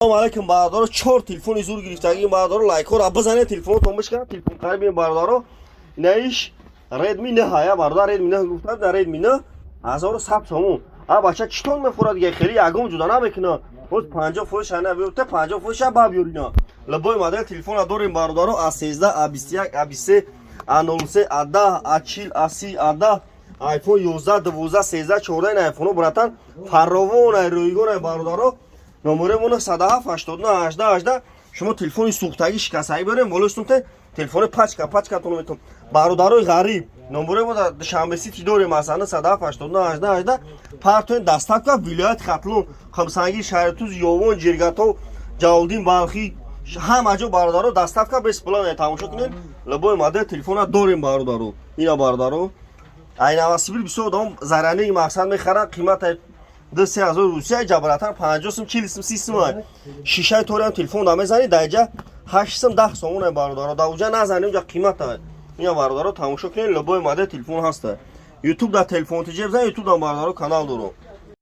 Салому алайкум, бародаро. Чор телефони зур гирифтагӣ, бародаро. Лайкҳоро бизанед, телефонотон бишканад. Телефон қариб, бародаро. Инаиш Redmi 9 ҳая, бародар. Redmi 9 гуфта, дар Redmi 9 1100 сомон. А бача читон мефурад дига, хеле ягон ҷуда намекуна. Боз 50% шана биёфта, 50% ша ба биёрина. Любой модел телефона дорем, бародаро: А13, А21, А23, А03, А10, А40, А30, А10, iPhone 11, 12, 13, 14. Ин iPhone, братан, фаровон ай, рӯйгон ай, бародаро. Номерои мо 97 89 18 18. Шумо телефони сӯхтагӣ, шикастагӣ берем, волостунте телефони пачка пачкатон метон, бародарои ғариб. Номерои мо дар Душанбе Сити дорем, масалан 97 89 18 18. Партоен, доставка вилояти Хатлон, Хумсангир, Шаҳритуз, Ёвон, Ҷиргатов, Ҷалолиддин Балхӣ, ҳама ҷо, бародаро, доставка бесплатно. Тамошо кунед, любой модел телефона дорем, бародаро. Ина, бародаро, ай Новосибир бисёр одам заранее мақсад мехаранд. Қимата 2-3 ҳазор русия ҷабратан 50 сум, 40 сум, 30 сум. Шишаи ториам телефон да мезанӣ, даиҷа 8 сум, 10 сомон, бародаро. Да уҷа назанӣ, уҷа қимата. Ина, бародаро, тамошо кунед, любой модел телефон ҳаста. Ютуб да телефон тиҷеб зан, ютуб дам, бародаро, канал дорам.